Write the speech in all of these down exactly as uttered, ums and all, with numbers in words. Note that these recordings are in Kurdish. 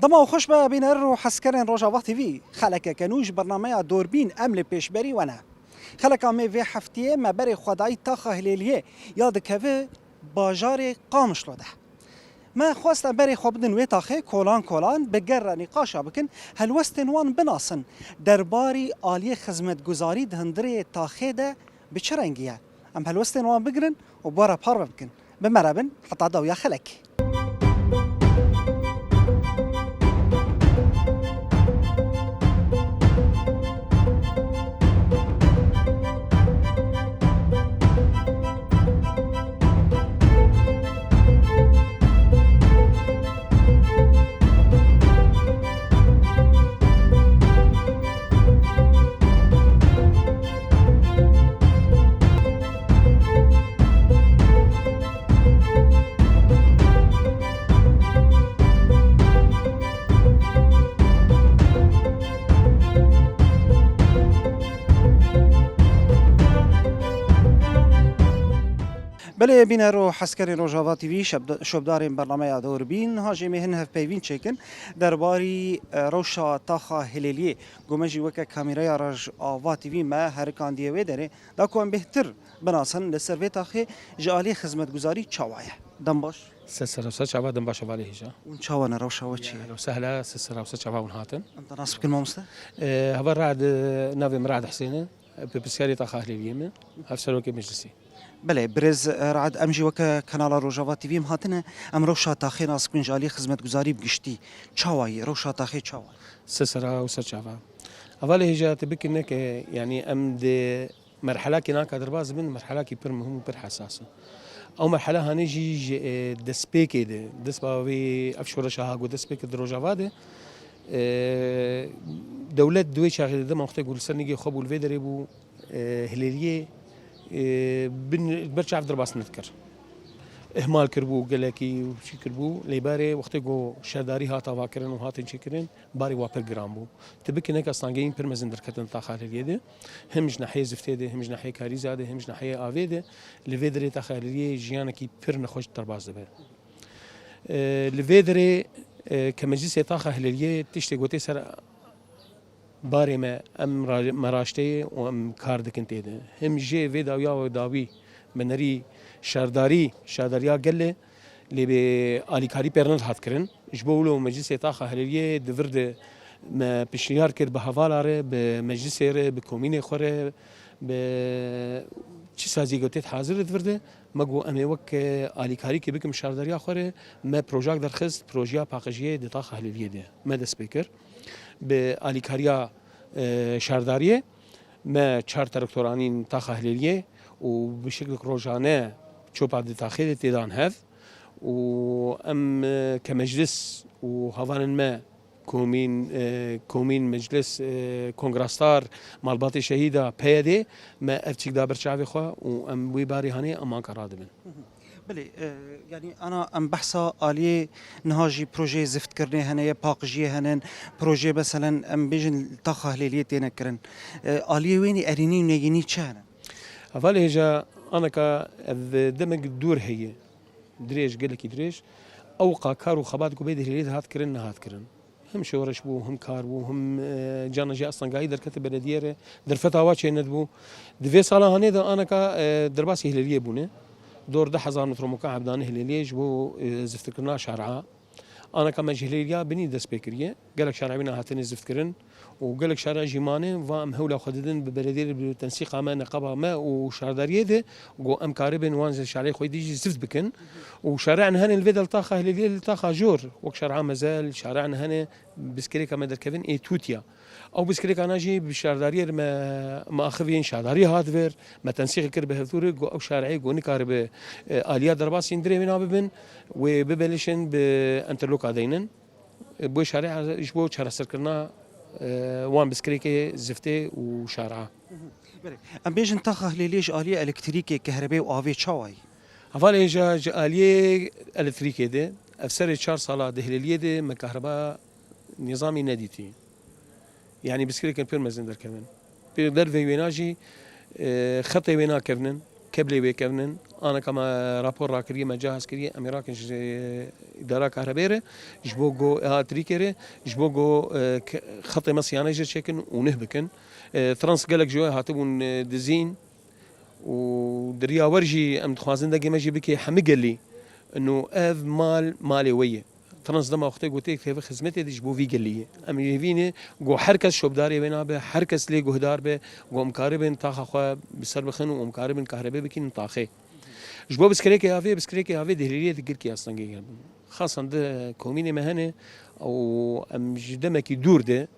Dema xweş be bîner û hezkerên Rojava T V. Xelekeke nû ji bernameya Dorbîn em li pêşberî we ne. Xeleka me vê heftiyê me berê xwedayî taxa Hilêliyê ya dikeve bajarê Qamişlo de. Me xwest em berê xwe bidin wê taxê, kolan kolan bi gerre nîqaşa bikin, helwestên wan binasin, derbarî aliyê xizmetguzarî di hundirê taxê de bi çi rengî ye. Em helwestên wan bigirin û bi we re parve bikin. Bi me re bin heta dawiya xelekê. Belê bîner û hezkerên Rojava T V, şebda-, şopdarên bernameya Dorbîn, niha jî em ê hin hevpeyvîn çêkin derbarî, e, rewşa taxa Hilêliyê. Ku me jî weke kamîreya Rojava T V me herikandiye wê derê, da ku em bêhtir binasin li ser vê taxê ji aliyê xizmetguzarî çawa ye. Dem baş. Ser sera ser çava, dem baş hevalê hêja. Hûn çawa ne, rewşa we çi ye? Ehlen we sehlen, ser sera ser çava hûn hatin. Em te nas bikin mamoste? Ee, heval Rad, navê min Rad Husên e. Pirsiyarê taxa Hilêliyê me. Hevserokê meclisê. Belê, birêz Rad, em jî weke kanala Rojava T V em hatine. Em rewşa taxê nas bikin ji aliyê xizmetguzarî bi giştî. Çawa ye? Rewşa taxê çawa ye? Ser sera û ser çava. Hevalê hêja, tu bikir neke, yanî em di merhelakê naka derbas dibin, merhelakî pir muhim û pir hesas e. Ew merhela hanê jî ji, e, destpêkê de, dest ba vê ev şoreşa ha ku dest pê kir di Rojava de, e, dewlet di wê çaxê de dema wextê ku li ser nigê xwe bû, li vê derê bû, e, Hilêliyê, e, bin, ber çav derbas nedikir. Îhmal kiribû gelekî û çî kiribû, lê berê wextê ku şerdarî hat avakirin û hatin çêkirin, barê wa pir giran bû. Tu bikî neke astengehîn pir mezin derketin taxa Hilêliyê de. Him ji nahiyê ziftê de, him ji nahiyê karîza de, him ji nahiyê avê de. Li vê derê taxa Hilêliyê jiyanekî pir nexweş derbas dibe. E, li vê derê, e, ke meclisê taxa Hilêliyê tiştê gotê ser barê me, em ra-, me raşteyê û em kar dikin tê de. Him jê vê dawiya we dawî me nerî şardarî, şardariya gel e, lê bê alîkarî pê re nedihat kirin. Ji bo wilo meclisê taxa Hilêliyê di vir de me piştniyar kir bi hevala re, bi meclisê re, bi komînê xwe re, bi çi saziyê ku têt hazir di vir de, me got em ê wek, e, alîkarîkê bikin şardariya xwe re, me projak derxist, projeya paqijiyê di taxa Hilêliyê de me dest pê kir. Bi alîkariya, e, şardariyê me çar traktor anîn taxa Hilêliyê û bi şeklek rojane çopa di taxê de têdan hev û em, e, ke meclis û hevalên me komîn, e, komîn, meclis, e, kongrastar, malbatê şehîda, P Y D, me ev çîk da ber çavê xwe û em wê barê hanê em anka radibin. Belê, e, yanî ana em behsa aliyê niha jî projeyê ziftkirinê hene ye, paqijiyê hene, projeyê meselen em bêjin taxa Hilêliyê têne kirin. E, aliyê wênî erênî û neyînî çi hene? Hevalê hêja, aneka ev demek dûr heye. Dirêj, gelekî dirêj. Ewqa kar û xebat ku bê di Hilêliyê de hat kirin, nehat kirin. Him şoreş bû, him kar bû, him, e, cana jî astengahî derkete belediyê re. Derfeta wa çênedibû. Di vê sala hanê de aneka, e, derbasî Hilêliyê bûne. Dor du hezar metre mukab dane Hilêliyê ji bo, e, ziftirkirina şare'a. Aneka me ji Hilêliya binî dest pê kiriye. Gelek şare'a wîna hatine ziftkirin. Û gelek şare'a jî mane, va em hewla xwe didin bi belediyê re, bi tensîqa me, neqaba me û şardariyê de, ku em karibin wan ji şare'yê xwe dî jî zift bikin. Û şare'an hene li vê de li taxa Hilêliyê, li taxa jor, wek şare'a Mezel, şare'an hene biskilêka me derkevin ê Tûtiya. Ew biskilêkana jî bi şardariyê re me, me axivîn, şardarî hat vir, me tensîq kir bi hevdû re, ku ew şare'ê ku nikaribe, e, aliya derbasî hundirê wêna bibin, wê bibelişin bi enterloka deynin. Bi şare'a ji bo çareserkirina, e, wan biskilêkê ziftê û şare'a. Belê. Em bêjin taxa Hilêliyê ji aliyê elektrîkê, kehrebê û avê çawa ye? Hevalê hêja, ji aliyê elektrîkê de, ev serê çar sala di Hilêliyê de me kahreba nîzamî nedîtî. Yanî biskilêkên pir mezin derkevin. Pir dervê wêna jî, e, xetê wêna kevnin. Keblê wê kevnin, aneka me rapor rakiriye, me cihaz kiriye, em ê rakin ji îdara kahrebê re, ji bo go elektrîkê re, ji bo go, e, ke-, xetê me siyane jê çêkin û nuh bikin. E, trans gelek ji we hatibûn, e, dizîn û di riya wer jî em dixwazin dengê me jî bike hemî gelî. Ino ev mal, malê we ye. Trans dema wextê gotê têve xizmetê de ji bo vî gelî ye. Em ê hêvî ne ku her kes şopdarê wê nabe, her kes lê guhdar be, ku em karibin taxa xwe bi ser bixin û em karibin kahrebê bikînin taxê. Ji bo biskirêkê avê, biskirêkê avê di Hêlîriyê di girkî astengê hebûn. Xasan di komînê me hene û em ji demekî dûr de,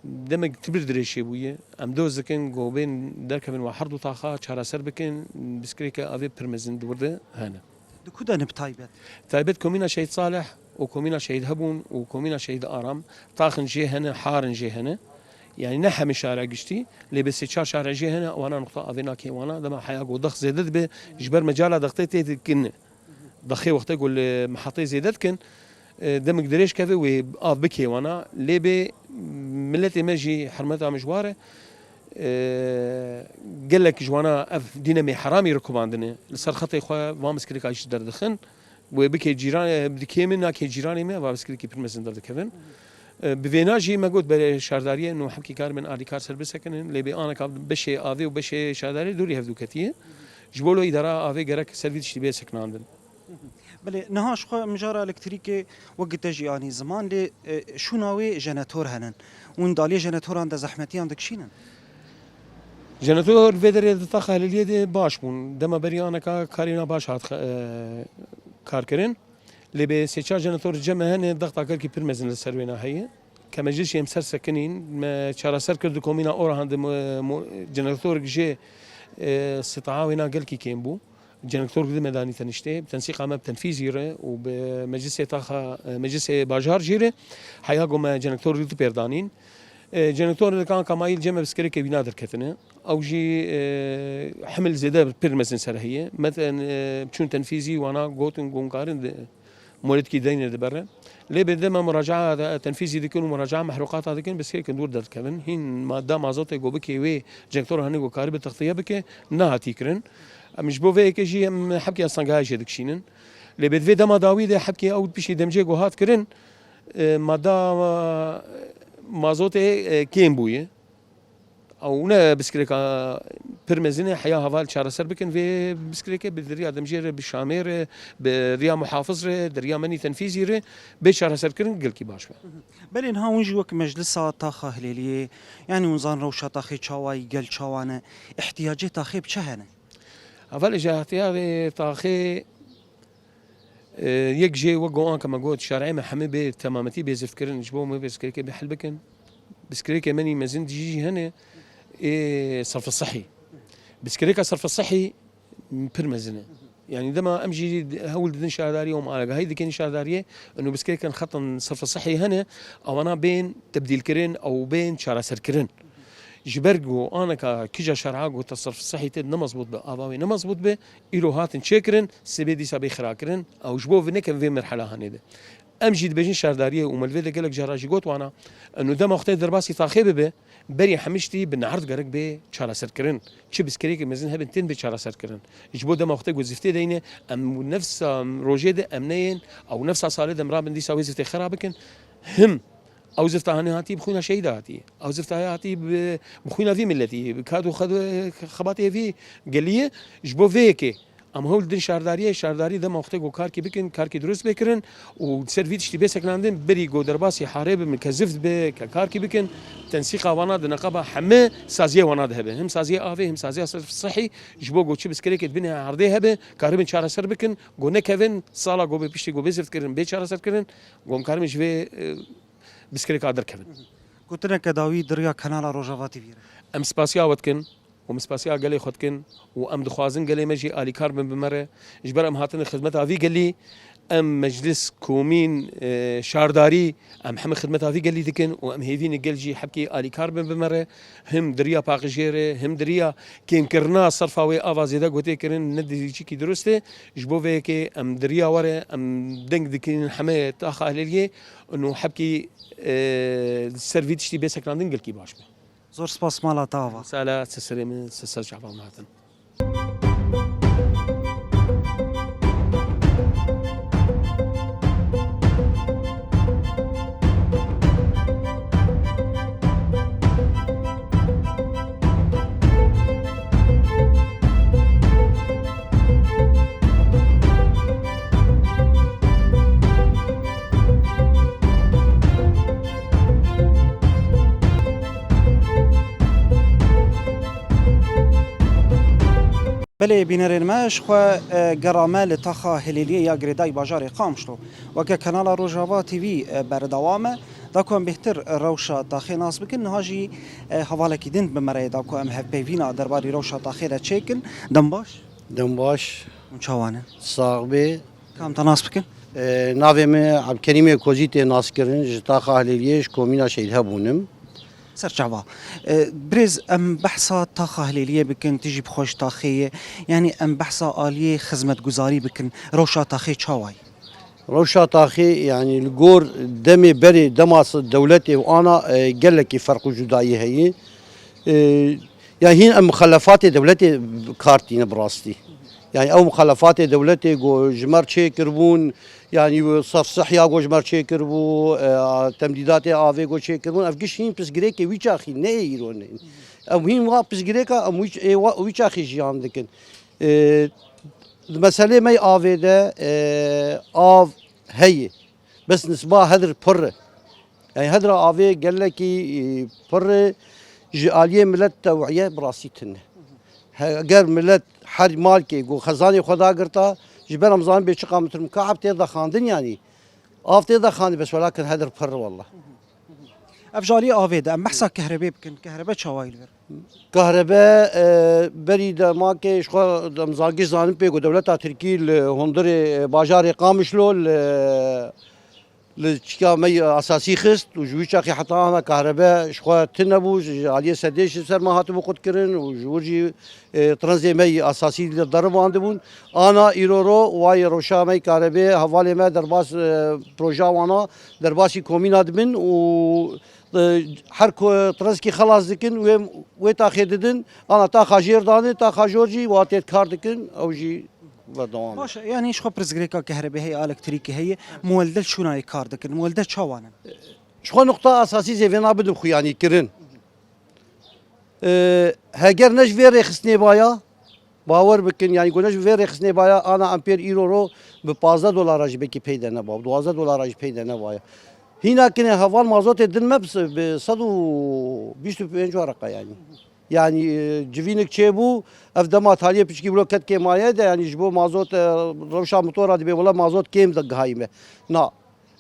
demek tibir dirêşê bûye. Em doz dikin ku bên derkevin we her du taxa çareser bikin, biskirêkê avê pir mezin di wir de hene. Di ku de ne bi taybet? Taybet komîna Şehîd Salih û komîna Şehîd Hebûn û komîna Şehîd Aram taxin jê hene, harin jê hene. Yani ne hemî şara giştî, lê bi sê çar şara jê hene, wana nuqta avê nakê wana. Dema heya ku dex zêde dibe, ji ber mecala dextê tê dikin. Daxê wextê ku li mihatê zêde dikin, e, demik dirêj keve wê av bikê wana. Lê bê miletê me jî hermeta min ji war e. E, gelek ji wana ev dîne mê heramî rikubandine. Li ser xetê xwe van biskilika jî derdixin. Wê bikê cîran, e, dikê min nakê cîranê me, va biskilikî pir mezin derdikevin. E, bi vêna jî me got berê şardariyê, no hemkî kar min alîkar ser bisekinin. Lê bê aneka beşê avê û beşê şardariyê dûrî hevdû ketiye. Ji bo lo îdara avê gerek ser vî tiştî bê sekinandin. Belê, niha ji xwe mijara elektrîkê wek te jî anî ziman, lê, e, şûna wê jenetor henin. Hûn daliyê jenetoran de zehmetiyan dikişînin? Jenetor vê derê di taxa Helîliyê de baş bûn. Dema berî aneka karê wina baş hat, e, kar kirin. Lê bê sê çar jenetor cem me hene, dexta gelkî pir mezin li ser wêna heye. Ke meclis jî em ser sekinîn, me çareser kir di komîna Orahan de mo-, mo-, jenetorek jê, e, sitaha wêna gelkî kêm bû. Cenektor di me danî teniştê, bi tensîqa me bi tenfîzî re û bi meclisê taxa, e, meclisê bajar jî re heya ku me cenektor di pêr danîn. E, cenektor di kan kamayî li cem me biskirêkê wîna derketine. Ew jî, e, hemil zêde pir mezin ser heye. Me ten, e, çûn tenfîzî wana gotin ku hûn karin di molîtkî deyne di bere. Lê bi dema muracaa tenfîzî dikin û muracaa mehruqata dikin, biskirêkin dûr derdikevin. Hîn madda mazotê ku bikê wê cenektor hanê ku karibe textiye bike, nehatî kirin. Em ji bo vê yekê jî em hebkê astengehê jê dikişînin. Lê bi vê dema dawî de hebkê ew piştî demcê ku hat kirin, e, madda, e, mazotê, e, kêm bûye. Ew ne biskirêka pir mezin e, heya heval çareser bikin vê biskirêkê, bi diriya demcê re, bi Şamê re, bi riya muhafiz re, diriya menî tenfîzî re bê çareserkirin gelkî baş be. Belê niha hûn jî wek meclisa taxa Hilêliyê, yanî hûn zan rewşa taxê çawa yî, gel çawa ne, ihtiyacê taxê bi çi hene? Hevalê ji ihtiyacê taxê, e, yek jê wek go anka me got, şarê me hemî bê temametî bê ziftkirin, ji bo me biskirêkê bê hel bikin. Biskirêkê menî mezin dijî jî hene, ê serf sihî. Biskirêka serf sihî pir mezin e. Yani dema em jî hewl didin şardariyê û em agahî dikin şardariyê, ino biskirêkên xetan serf sihî hene, ewana bên tebdîlkirin, ew bên çareserkirin. Ji ber ku aneka kija şer'a ku te serf sihî tê ne mezbût be, ava wê ne mezbût be, îro hatin çêkirin, sibê dîsa bê xirakirin, ew ji bo vê nekin vê merhela hanê de. Em jî dibêjin şardariyê û me li vê de gelek cara jî got wana, eno dema wextê derbasî taxê bibe, berî hemî tiştî bi neherd gerek bê çareserkirin. Çi biskirêkê mezin hebin tên bê çareserkirin. Ji bo dema wextê ku ziftê deyne, em nefsa rojê de em neyên, ew nefsa salê de em rabin dîsa wê ziftê xera bikin. Him ew zifta hanê hatî bi xwîna şehîda hatî. Ew zifta hatî bi, bi xwîna vî miletî, bi kad û xed-, xebatê vî geliyê. Ji bo vê yekê Em hewl din şardariyê, şardarî dema wextê ku karkî bikin, karkî dirust bê kirin û ser vî tiştî bê sekinandin, berî ku derbasî harê bibin, ke zift be, ke karkî bikin, tensîqa wana di neqeba heme saziyê wana de hebe. Him saziyê avê, him saziya sihî, ji bo ku çi biskirêkê di binê erdê hebe, karibin çareser bikin, ku nekevin, sala ku bê piştî ku bê zift kirin, bê çareser kirin, ku em karibin ji vê, e, biskirêka derkevin. Gotineke dawî di riya kanala Rojava T V re. Em spasiya we dikin. Û em spasiya gelê xwe dikin û em dixwazin gelê me jî alîkar bin bi me re. Ji ber em hatine xizmeta vî gelî, em meclis, komîn, e, şardarî, em hemî xizmeta vî gelî dikin û em hêvî ne gel jî hebkî alîkar bin bi me re. Him di riya paqijê re, him di riya kêmkirina serfa wê ava zêde ku tê kirin, ne dijî çikî dirust e. Ji bo vê yekê em di riya we re, em deng dikin heme taxa Hilêliyê, û hebkî, e, ser vî tiştî bê sekinandin gelkî baş be. Zor spas mala te ava. Sala, se serê min, se ser çavan hatin. Belê bînerên me, ji xwe, e, gera me li taxa Hilêliyê ya girêdayî bajarê Qamişlo. Weke Kanala Rojava T V, e, berdewam e. Da ku em bêhtir rewşa taxê nas bikin, niha jî, e, hevalekî din bi me re ye, da ku em hevpeyvîna derbarî rewşa taxê de çêkin. Dem baş. Dem baş. Hûn çawa ne? Sax bê. Ka em te nas bikin? E, navê min Ebdkerîmê Kozî tê naskirin, ji taxa Hilêliyê, ji komîna Şehîd Hebûn im. Ser çava. E, birêz, em behsa taxa Hilêliyê bikin, tu jî bi xwe ji taxê yê. Yanî em behsa aliyê xizmetguzarî bikin, rewşa taxê çawa ye? Rewşa taxê, yanî li gor demê berê, dema s-, dewletê û ana, e, gelekî ferq û cudayî heye. E, ya hîn em muxelefatê dewletê kar tîne bi rastî. Yanî ew muxelefatê dewletê ku ji me re çêkiribûn, yanî sef sihya ku ji me re çêkiribû, e, temdîdatê avê ku çêkiribûn, ev giş hîn pirsgirêkê wî çaxî ne yê îro ne. Em hîn wa pirsgirêka em wî ç-, ê wa, wî çaxî jiyan dikin. E, Di meselê me yê avê de, e, av heye. Bes nisba hedir pir e. Yani hedra avê gelekî, e, pir e, ji aliyê milet tewiye bi rastî tune. He-, eger milet her malkê ku xezanê xwe dagirta, ji ber em zanin bê çiqa mitir mikaeb tê de xandin yanî. Av tê de xandin bes welakin hedir pir e wela. Ev ji aliyê avê de, em behsa kehrebê bikin. Kehrebe çawa ye li vir? Kahrebe, e, berî demakê ji xwe em zangî zanin pê ku dewleta Tirkî li hundirê, e, bajarê Qamişlo li, li çika me yê esasî xist û ji wî çaxê heta ana kahrebe ji xwe tune bû, ji, ji aliyê sedê ji ser me hatibû qutkirin û ji wir jî, e, trenzê me yê esasî li deribandibûn. Ana îro ro wayê rewşa me yê karebê hevalê me derbas, e, proja wana derbasî komîna dibin û, e, her ku trezkî xelas dikin, wê, wê taxê didin, ana taxa jêr danê, taxa jor jî wa têt kar dikin, ew jî berdewam e. Baş e, yanî ji xwe pirsgirêka kehrebê heye, elektrîkê heye, muelde li şûna yê kar dikin, muelde çawa ne? Ji xwe nuqta esasî zêvêna bidim xuyanî kirin. E, heger ne ji vê rêxistinê baya, bawer bikin, yanî ku ne ji vê rêxistinê baya, ana empêr îro ro bi pazdeh dolara jî belkî peyde neba, bi duwazdeh dolara jî peyde nebaya. Hîna kinê heval mazotê din me bi, bi sed û bîst û pênc wereqa yanî. Yanî, e, civînik çêbû, ev dema taliyê piçkî bilo ketkê maye de, yanî ji bo mazot, e, rewşa motora dibê wela mazot kêm de gihayî me. Na,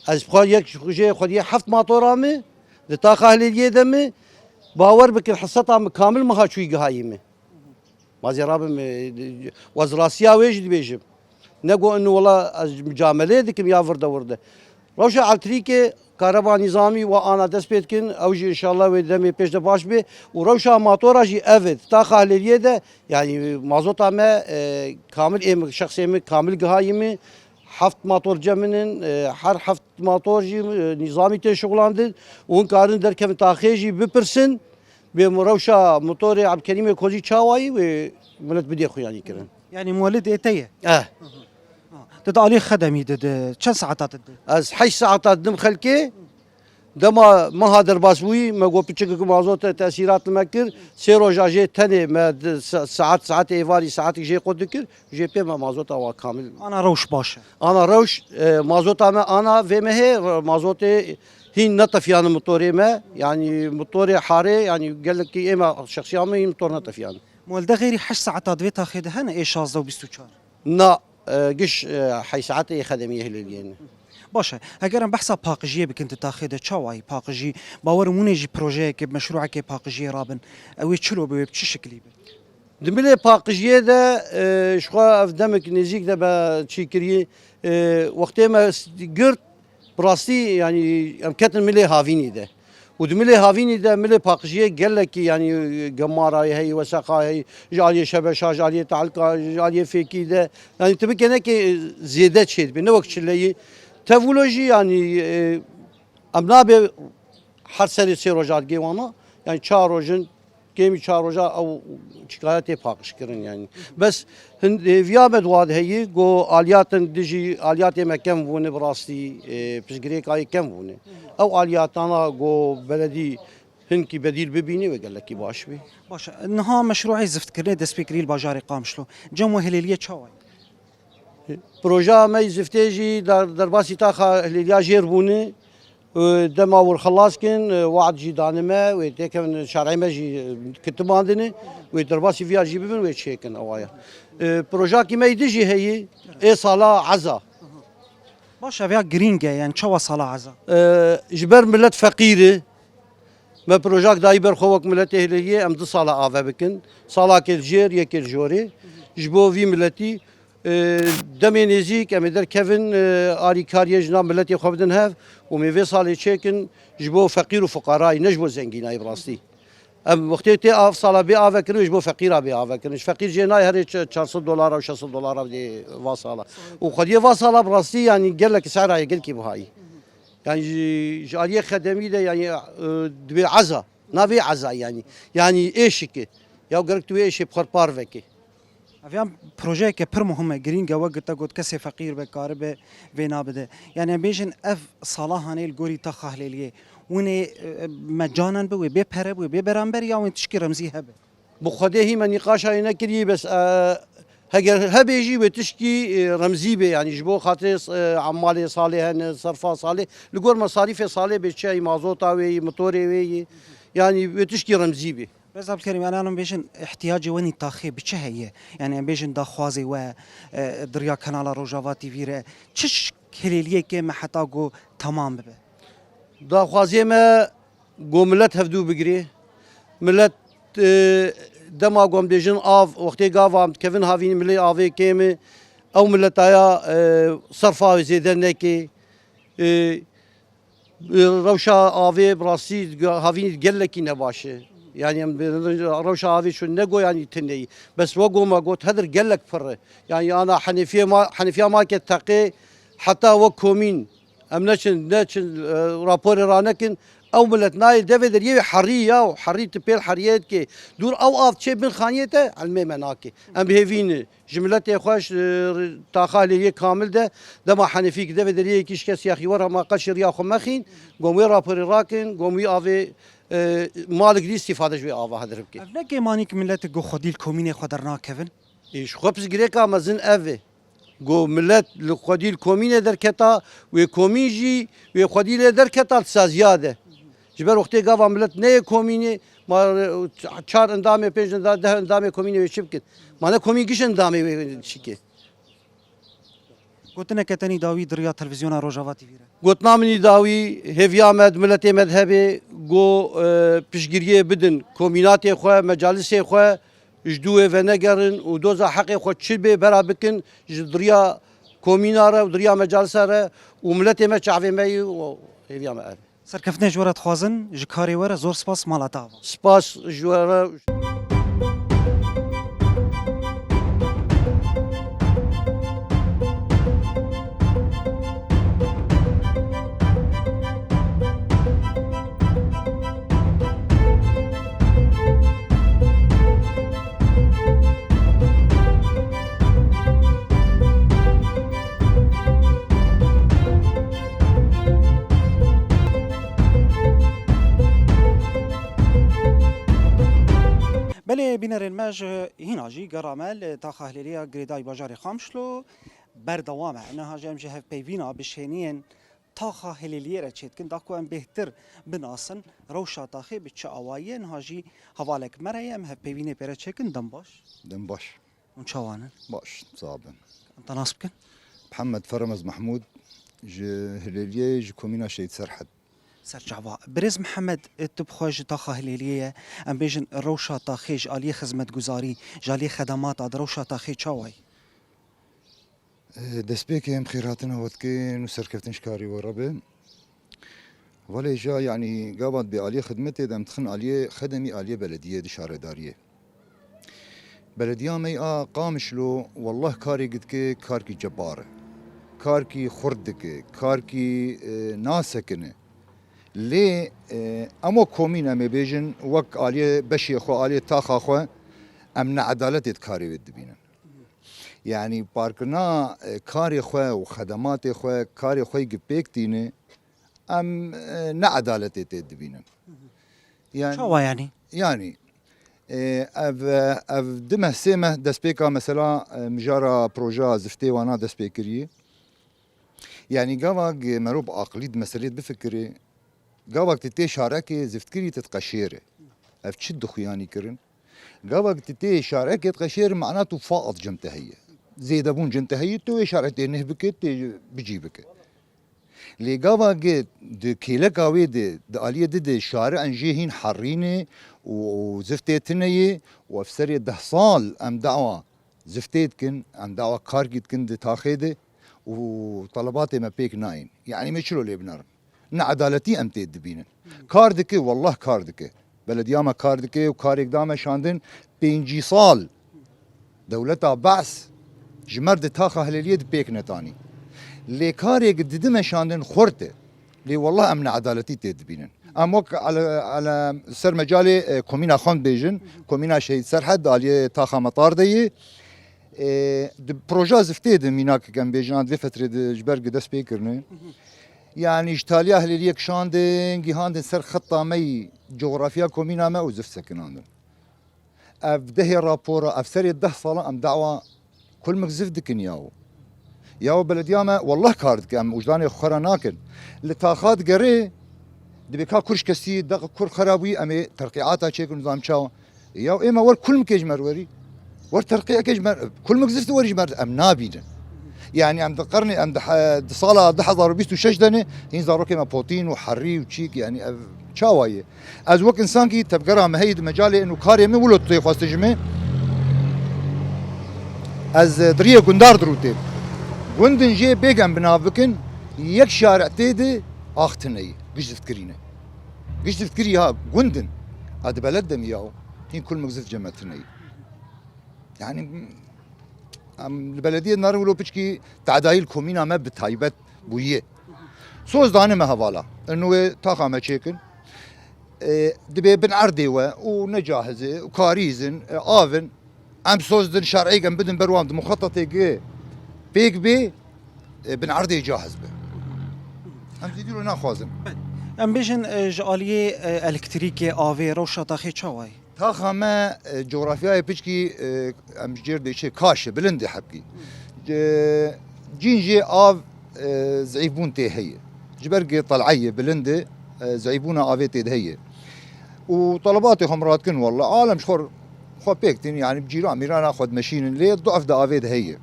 ez xwe yek jê xwediyê heft motora me, di taxa Hilêliyê de me, bawer bikin heseta me kamil meha çûyî gihayî me. Ma zê rabim, e, wez rastiya wê jî dibêjim. Ne got inu wela ez micameleyê dikim ya virde virde. Rewşa elektrîkê, kareba nîzamî wa ana dest pê dikin, ew jî înşallah wê demê pêş de baş bê. Û rewşa matora jî ev e. Taxa Hilêliyê de, yanî mazota me, e, kamil ê min, şexsê min kamil gihayî min. Heft mator cem min in, e, her heft mator jî, e, nîzamî tê şixulandin. Û hûn karin derkevin taxê jî bipirsin. Bê rewşa motorê Ebdkerîmê Kozî çawa yî wê milet bidê xuyanî kirin. Yanî muelid ê te ye? Eh. Ha. Tu di alî xedemî de, de çend saeta de? Ez heşt saeta didim xelkê. Dema meha derbas bûyî, me got piçikek mazot e tesîrat li me kir. Sê roja jê tenê me di sa-, saet, saet êvarî, saetek jê qut dikir. Jê pê me mazota wa kamil. Ana rewş baş e. Ana rewş, e, mazota me ana vê mehê, re-, mazotê hîn netefiyane motorê me. Yanî motorê harê, yanî gelekî ê me şexsiya me hîn motor netefiyane. Muelde xêrî heşt saeta di vê taxê de hene ê şazdeh û bîst û çar? Na, e, giş, e, heşt saetê xedemiyê hilêliyê ne. Baş e. Heger em behsa paqijiyê bikin di taxê de çawa yî paqijî? Bawer im hûn ê jî projeyekê, meşrûekê paqijiyê rabin. Ew ê çilo be, wê bi çi şiklî be? Di milê paqijiyê de, e, ji xwe ev demek nêzîk de me çî kirî, e, wextê me s-, girt, bi rastî, yanî, em ketin milê havînî de. Û di milê havînî de, milê paqijiyê gelekî, yanî, gemarayê heyî, weseqayê heyî, ji aliyê şebeşa, ji aliyê tehlika, ji aliyê fêkî de. Yanî, tu bike neke zêde çêdibe, ne wek çileyî. Tevûlo jî, yanî, e, em nabe her serê sê roja digê wana, yanî çar rojin, kêmî çar roja ew çikaya tê paqijkirin yanî. Bes hin-, hêviya me di wa de heyî, ku aliyatin dijî aliyatê me kem bûne bi rastî, e, pirsgirêkayê kem bûne. Ew aliyatana ku beledî hinkî bedîl bibîne wê gelekî baş bî. Baş e. Niha meşrûê ziftkirinê dest pê kirî li bajarê Qamişlo. Cem we hilêliyê çawa ye? Projeya me yî ziftê jî der-, derbasî taxa hilêliya jêr bûne. Dema wir xelas kin, wad jî danime, wê têkevin şerê me jî kitimandine, wê derbasî viya jî bibin, wê çêkin awaya. Projakî me yî di jî heyî, ê sala eza. Baş, ev ya girîng e, yani çawa sala eza? Ji ber milet feqîr e. Me projak dayî ber xwe wek miletê Hilêliyê, em du sala ave bikin. Salakê li jêr, yekê li jorê. Ji bo vî miletî, e, demê nêzîk em ê derkevin, e, alîkariyê ji nav miletê xwe bidin hev û em ê vê salê çêkin ji bo feqîr û fuqarayî, ne ji bo zengînayî bi rastî. Em wextê tê av sala bê ave kirin, ji bo feqîra bê ave kirin. Ji feqîr jê nayê herê çe-, çar sed dolara û şeş sed dolara bidê va sala. Û xwediyê va sala bi rastî, yanî gelek sehra ye, gelkî bihayî. Yani ji, ji aliyê xedemî de yani, e, dibê eza. Navê eza yani. Yani êşik e. Ya gerek tu wê êşê bi xwe re par vekê. Ev yan projeyeke pir muhim e, girîng e, wek te got kesê feqîr be, karibe vê nabide. Yani em bêjin ev sala hanê li gorî taxa Hilêliyê. Winê, e, mecanen bi, wê bê pere bi, wê bê beramber ya wê tişkî remzî hebe. Bi Xwedê hî me nîqaşa wê nekiriye, bes, e, heger hebê jî wê tişkî, e, remzî bê, yanî ji bo xatirê, e, emalê salê hene, serfa salê, li gor mesarîfê salê bê, çi yî, mazota wê yî, motorê wê yî, yanî wê tişkî remzî bê. Rêz Abdulkerim, em bêjin ihtiyacê we nî taxê bi çi heye? Yani em bêjin daxwazê we, e, di riya kanala Rojava T V re, çi ş-, Hilêliyekê me heta ku temam bibe? Daxwaziyê me ku milet hevdû bigirê. Milet, e, dema ku em dibêjin av, wextê gava em dikevin havînî milê avê kêm e, ew miletaya, e, serfa wê zêde neke. E, e, rewşa avê bi rastî havînî gelekî nebaş e. Yani em rewşa avê çû ne go yani tineyî. Bes we go me got hedir gelek pir e. Yani ana Henêfiyê ma, Henêfiya ma ke teqê heta wek komîn Em neçin, neçin, e, raporê ranekin. Ew milet nayê devê deriyê wê herî ya, herî tu pêl heriyê dikê. Dûr ew av çê bin xaniyê te, elmê me nake. Em bi hêvî ne. Ji miletê xwe, ji, e, taxa Hilêliyê kamil de, dema Henefî ki devê deriyê yekî ji kes yaxî were ma qeşî riya xwe mexîn, gom wê raporê rakin, gom wî avê, e, malik dî îstîfade ji wê ava hedir bike. Ev ne kêmanî ki milet go xwedî li komînê xwe dernakevin? Ê, ji xwe pirsgirêka mezin ev e. Ku milet li xwedî li komînê derketa, wê komîn jî wê xwedî lê derketa li saziya de. Ji ber wextê gava milet neyê komînê, ma çar endamê, pênc endamê, deh endamê komînê wê çi bikin? Ma ne komîn giş endamê wê çi ke? Gotineke tenî dawî di riya televîzyona Rojava T V re. Gotina min î dawî, hêviya me di miletê me de hebe, ku, e, piştgiriyê bidin komînatê xwe, mecalisê xwe, ji dû wê venegerin û doza heqê xwe çi bê bera bikin ji diriya komîna re û diriya mecelisa re û miletê me çavê me yî û hêviya me ev. Serkeftinê ji we re dixwazin, ji karê we re zor spas, mala te ava. Spas ji we re. Belê bînerên me ji hîna jî gera me li taxa Hilêliya girêdayî bajarê Qamişlo berdewam e. Niha jî em ji hevpeyvîna bişêniyên taxa Hilêliyê re çêdikin, da ku em bêhtir binasin rewşa taxê bi çi awayî ye. Niha jî hevalek me re ye, em hevpeyvînê pê re çêkin. Dem baş. Dem baş. Hûn çawa ne? Baş, sax bin. Em te nas bikin? Mihemed Feremez Mehmûd, ji Hilêliyê, ji komîna Şehîd Serhed. Serçava. Birêz Mihemed, tu bi xwe ji taxa Hilêliyê ye. Em bêjin rewşa taxê ji aliyê xizmetguzarî, ji aliyê xedemata di rewşa taxê çawa ye? Destpêkê em xêrhatina we dikin û serkeftin ji karî we re be. Welê ja, yanî, gava dibê aliyê xidmetê de em dixin aliyê xedemî, aliyê belediyê di şaredariyê. Belediya me a Qamişlo, wellah karê dike, karkî cebar e. Karkî xurt dike, karkî, e, nasekine. Lê, e, em wek komîn em ê bêjin, wek aliyê beşê xwe, aliyê taxa xwe, em needaletê di karê wê dibînin. Yanî parkirina, e, karê xwe û xedematê xwe, karê xwe yê pêk tîne, em, e, needaletê tê dibînin. Yanî, çawa yanî? Yanî, e, ev, e, ev du meh, sê meh destpêka mesela, e, mijara projeya ziftê wana dest pê kiriye. Yanî gava ge merov bi aqilî di meselê bifikirê, gava tu tê şarekê ziftkirî tu diqeşêre. Ev çi dixuyanî kirin? Gava tu tê şarekê diqeşêre, mana tu faat cem te heye. Zêdebûn cem te heye, tu wê şarekê tê neh bike, tê bicî bike. Lê gava ge di kêleka wê de, di aliyê di de şare en jê hîn herîne û, û ziftê tine ye û ev serê deh sal em dawa ziftê dikin, em dawa karkî dikin di taxê de û telebatê me pêk nayên. Yanî me çilo lê binerin? Needaletî em tê dibînin. Kar dike, wallah kar dike. Belediya me kar dike û karêk da me şandin pêncî sal. Dewleta Be's ji mer di taxa Hilêliyê di pêk netanî. Lê karêk didi me şandin xurt e. Lê wallah em needaletî tê dibînin. Em wek ele, ele ser mecalê, e, komîna xwe bêjin, komîna Şehîd Serhed di aliyê taxa Metar de ye. E, di proja ziftê de mînak em bêjin, an di vê fetrê de ji ber gi dest pê kirine. Yanî ji taliya Hilêliyê kişandin, gihandin ser xeta me yî, cografya komîna me û zift sekinandin. Ev dehê rapora, ev serê deh sala em dawa kulmik zift dikin yaw. Yaw belediya me wallah kar dike, em wijdanê xwe xera nakin. Li taxa digerê, dibê ka kur ji kesî, deq kur xera bûyî, em ê terqîata çêkin, nizam çawa. Yaw ê me wer kulmikê ji me re werî. Wer terqîyekê ji me re, kulmik zift werî ji me re, em nabînin. Yanî em di qernê, em di he-, di sala du hezar û bîst û şeş de ne, hîn zarokê me potîn û herî û çîk, yanî ev çawa ye? Ez wek însankî tevgera me heyî di mecalê û karê min wilo tê xwestin ji min. Ez, e, di riyê gundar dirûtêm. Gundin jê bêgem bi nav bikin, yek şare tê de ax tune ye, giş ziftkirî ne. Giş ziftkirî ha gundin. A di beled de mi ya o? Hîn kulmik zift cem me tune ye. Yanî, em li belediyê narin wilo piçkî tadayî li komîna me bi taybet bûye. Soz dane me hevala. Eno wê taxa me çêkin. E, dibê bin erdê we û necahiz e û karîz in, e, av in. Em soz din şer'êk em bidin ber wan di muxetetê gi pêk bê, e, bin erdê cahiz be. Em zîdî wilo naxwazin. Em bêjin, e, ji aliyê, e, elektrîkê, avê, rewşa taxê çawa ye? Taxa me, e, cografyayê piçkî, e, em ji cêr dê çê kaş e, bilind e hepkî. E, cîn jê av, e, zeîfbûn tê heye. Ji ber gê tel'eyê bilind e, e, zeîfbûna avê tê de heye. Û telebatê xwe mirat kin walla. Alem ji xwe, xwe pêk tîn, yanî bi cîran mîrana xwe dimeşînin. Lê duef de avê de heye.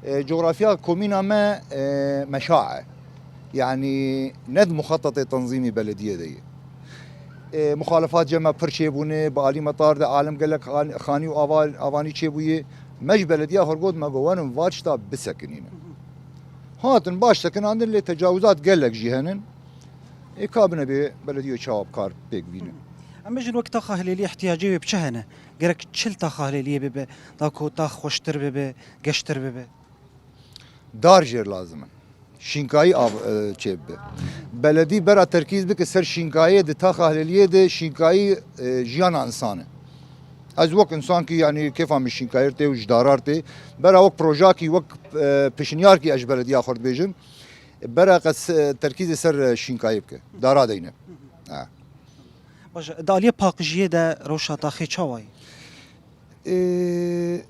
E, cografya komîna me, e, meşa e. Yanî ne di muxetetê tenzîmî belediyê de ye. E, muxalefat cem me pir çêbûne, bi alî metar de alem gelek xan-, xanî û ava-, avanî çêbûye. Me ji belediya xwe got, me got, werin va tişta bisekinîne. Hatin baş sekinandin, lê tecawizat gelek jî henin. Ê ka bine bê belediye çawa bi kar pêk bîne. Em bêjin wek taxa Hilêliyê ihtiyacê wê bi çi hene? Gerek çi li taxa Hilêliyê bibe, da ku tax xweştir bibe, geştir bibe? Dar jêr lazim in. Şînkayî av, e, çêbibe. Beledî bera terkîz bike ser şînkayê di taxa Hilêliyê de şînkayî, e, jiyana însan e. Ez wek însankî, yanî kêfa min şînkayê tê û ji darar tê. Bera wek projakî, wek, e, pişinyarkî ez ji belediya xwe dibêjim. Bera qe se-, terkîzê ser, e, şînkayê bike. Dara deyne. Ha. Baş e, di aliyê paqijiyê de rewşa taxê çawa ye? Ê,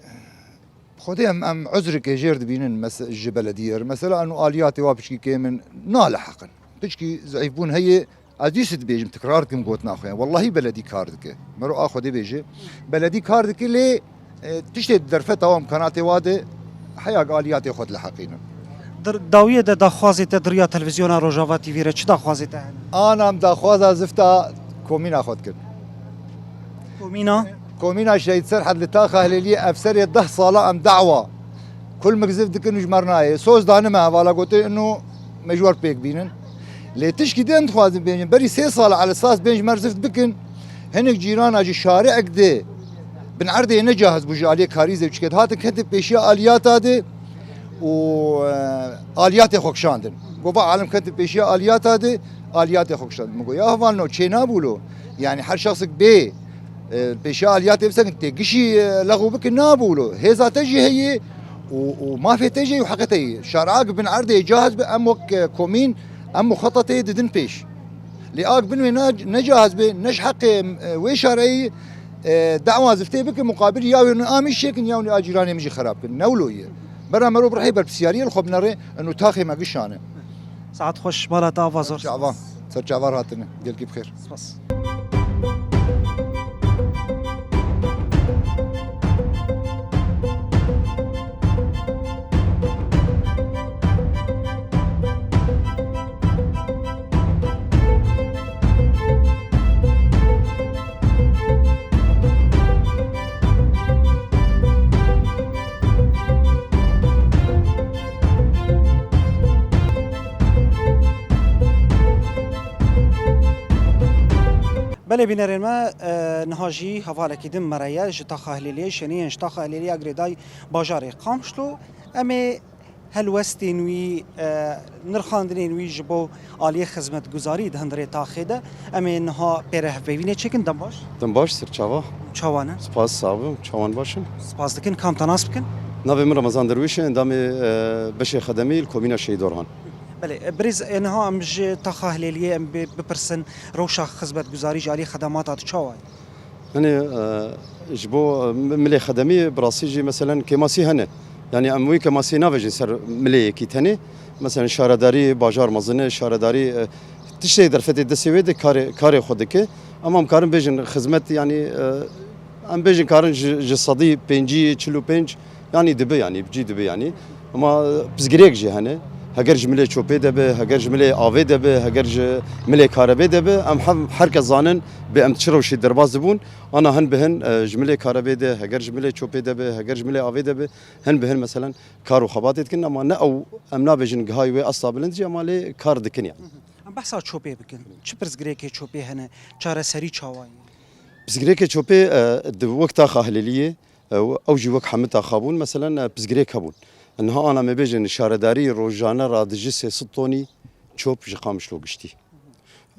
Xwedê em, em uzrikê jêr dibînin mes-, ji belediyê re. Mesela eno aliyatê wa piçkî kêm in, naliheqin. Piçkî zeîfbûn heye, ez dîsa dibêjim, tikrar dikim gotina xwe. Wellahî beledî kar dike. Mero a Xwedê bêje. Beledî kar dike lê, e, tiştê di derfeta wa, îmkanatê wa de heya aliyatê xwe diliheqînin. Dir-, dawiyê de daxwazê te di riya televîzyona Rojava T V re çi daxwazê te hene? Ana em daxwaza zifta komîna xwe dikin. Komîna? Komîna Şehîd Serhed li taxa Hilêliyê ev serê deh sala em dawa kulmik zift dikin û ji me re nayê. Soz danime hevala gotin ino me ji we re pêk bînin. Lê tişkî din dixwazin bêjin. Berî sê sala elesas bên ji me re zift bikin. Hinek cîrana ji şarek de bin erdê ne cahiz bû ji aliyê karîzê çike. Dihatin ketin pêşiya aliyata de û, e, aliyatê xwe kişandin. Got, va alem ketin pêşiya aliyata de, aliyatê xwe kişandin. Min got, ya hevalno, çê nabû lo. Yanî her şexsek bê, e, pêşiya aliyatê bisekin, tê gişî, e, lexû bikin, nabû lo. Hêza te jî heye û, û mafê te jî û heqê te yê. Şara gi bin erdê cahiz be, em wek, e, komîn, em muxetetê didin pêş. Lê ak bin wê ne, ne cahiz be, ne ji heqê, e, wê şareyî, e, dawa ziftê bikin, muqabilî ya wê amîş çêkin, ya wê a cîranê min jî xerab kin. Ne wilo ye. Bera merov rihê berpirsiyariyê li xwe binere, eno taxê me gişane. Saet xweş, mala te ava zor. Çavan, ser çavar hatine. Gelkî bixêr. Spas. Belê bînerên me, e, niha jî hevalekî din me re ye ji taxa Hilêliyê, şeniyên ji taxa Hilêliya girêdayî bajarê Qamişlo. Em ê helwestên wî, e, nirxandinên wî ji bo aliyê xizmetguzarî di hundirê taxê de. Em ê niha pê re hevpeyvînê çêkin. Dem baş. Dem baş, ser çava. Çawa ne? Spas, sax be, çawan baş in. Spas dikin, kam te nas bikin? Navê min Remezan Derwîş e, endamê, e, beşê xedemî li komîna Şehîd Orhan. Belê, e, birêz, e, niha em ji taxa Hilêliyê em bê-, bipirsin, rewşa xizmetguzarî ji aliyê xedemata tu çawa ye? Yanî, e, ji bo, e, mi-, milê xedemî bi rastî jî meselen kêmasî hene. Yanî em wî kêmasî navêjin ser milê yekî tenê. Meselen şaredarî bajar mezin e, şaredarî, e, tiştê derfetê destê wê de karê, karê xwe dike. Ama em karin bêjin xizmet, yanî, e, em bêjin karin ji, ji sedî pêncî, çil û pênc, yanî dibe, yanî bi cî dibe, yanî. Ama, e, pirsgirêk jî hene. Heger ji milê çopê de be, heger ji milê avê de be, heger ji milê karebê de be, em hem her kes zanin bê em çi rewşê derbas dibûn. Ana hin bi hin, e, ji milê karebê de, heger ji milê çopê de be, heger ji milê avê de be, hin bi hin meselen kar û xebatê dikin, ama ne ew, em nabêjin gihayî wê asta bilind jî, ama lê kar dikin yani. Em behsa çopê bikin. Çi pirsgirêkê çopê hene? Çareserî çawa ye? Pirsgirêkê çopê, e, di wek taxa Hilêliyê, e, ew jî wek hemî taxa bûn, meselen, e, pirsgirêk hebûn. Niha ana me bêjin şaredarî rojane radijî sê sed tonî çop ji Qamişlo giştî.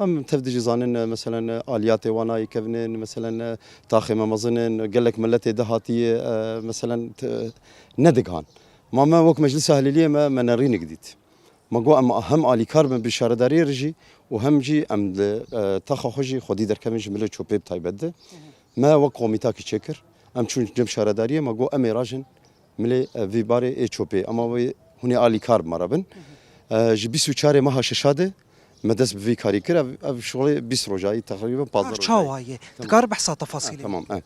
Em tev dijî zanin, e, meselen, e, aliyatê wana yê kevin in, meselen, e, taxê me mezin in, gelek miletê dihatiye, e, meselen, t-, nedigihan. Ma me wek Meclisa Hilêliyê me, me nerînik dît. Me got, em hem alîkar bin bi şaredariyê re jî û hem jî em li, e, taxa xwe jî xwedî derkevin ji milê çopê bi taybet de. Me wek komîtakî çêkir. Em çûn cem şaredariyê, me got, em ê rajin milê, e, vî barê ê çopê. Ama wê hûn ê alîkar bi me re bin. E, ji bîst û çarê meha şeşa de me dest bi vî karî kir. Ev, ev şixulê bîst rojayî, teqrîben pazdeh rojayî. Çawa ye? Tamam. Dikar behsa tefasîlê. Ha, tamam, e.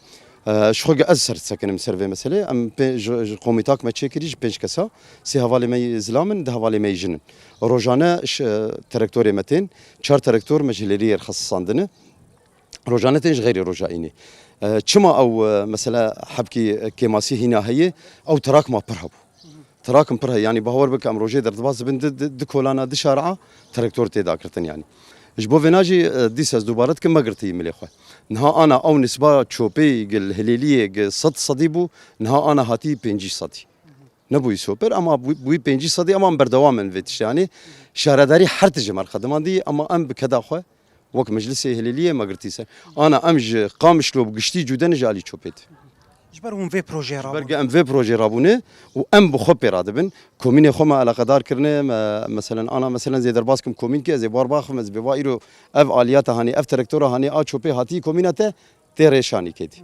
E, ji xwe ez ser sekinim ser vê meselê. Em pê-, ji, ji komîtak me çêkirî ji pênc kesa. Sê hevalê me yî zilam in, du hevalê me yî jin in. Rojane ş-, e, terektorê me tên, çar terektor me ji Hilêliyê re xesisandine. Rojane tên ji xeyrê roja înê. E, çima ew, e, mesela hebkî, e, kêmasî hîna heye? Ew trak ma pir hebû. Trakim pir heye, yanî bawer bike em rojê derdibas dibin di, di, di kolana, di şaria traktor tê dakirtin yanî. Ji bo vêna jî, e, dîsa ez dubare dikim me girtî milê xwe. Niha ana ew nisba çopê gi li Hilêliyê gi sed sedî bû, niha ana hatî pêncî sedî. Nebûyî soper, ama bû-, bûyî pêncî sedî, ama em berdewam in vê tiştê. Yanî şaredarî her tije me re xedimandî, ama em bi keda xwe wek Meclisê Hilêliyê me girtî ser. Ana em ji Qamişlo bi giştî cude ne ji alî çopê de. Ji ber hûn vê projeyê rabûne. Ji ber em vê projeyê rabûne û em bi xwe pê radibin. Komînê xwe me eleqedar kirine, me, meselen, ana, meselen, zê derbas kim komînkê, ez ê bar baxim, ez bê va îro ev aliyata hanê, ev traktora hanê, a çopê hatî komîna te, tê rê şanîkê dî.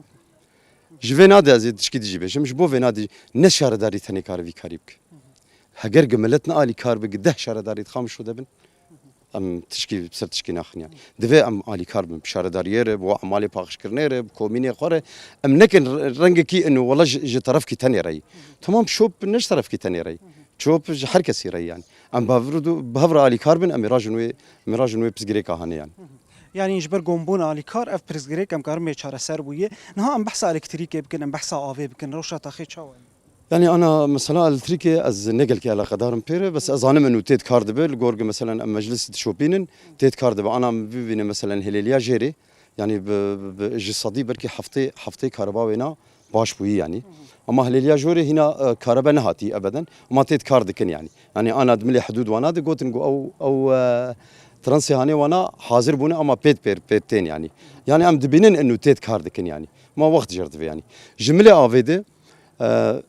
Ji vê nade ez ê tişkî dijî bêjim, ji bo vê nadî ne şaredarî tenê kare vî karî bike. Heger gi milet ne alîkar bi, gi deh şaredarî di Qamişlo de bin, em tişkî ser tişkî naxin yani. Divê em alîkar bin, bi şaredariyê re, bi emalê paqijkirinê re, bi komînê xwe re. Em nekin re-, rengekî ino wela ji, ji terefkî tenê re yî. Tamam, şop ne ji terefkî tenê re yî. Çop ji her kesî re yî yani. Em bi hev re du-, bi hev re alîkar bin, em ê rajin wê, em ê rajin wê pirsgirêka hanê yani. Yanî ji ber gombûna alîkar ev pirsgirêk em karin bê çareser bûye. Niha em behsa elektrîkê bikin, em behsa avê bikin, rewşa taxê çawa ye? Yanî ana mesela elektrîkê ez ne gelkî eleqedar im pê re, bes ez zanim û tê di kar dibe, li gor gi meselen em meclis dişopînin, tê di kar dibe. Ana em bibîne meselen Hilêliya jêrê, yanî bi, bi, bi, ji sedî belkî heftê, heftê kareba wêna baş bûyî yanî. Ama Hilêliya jorê hîna, e, karebe nehatî ebeden, ama tê di kar dikin yanî. Yanî ana di milê hidûd wana de gotin ku ew, ew, e, transê hanê wana hazir bûne ama pêt pêr, pêt tên yanî. Yanî em dibînin inu tê di kar dikin yanî. Ma wext jêr divê yanî. Ji milê avê de, e,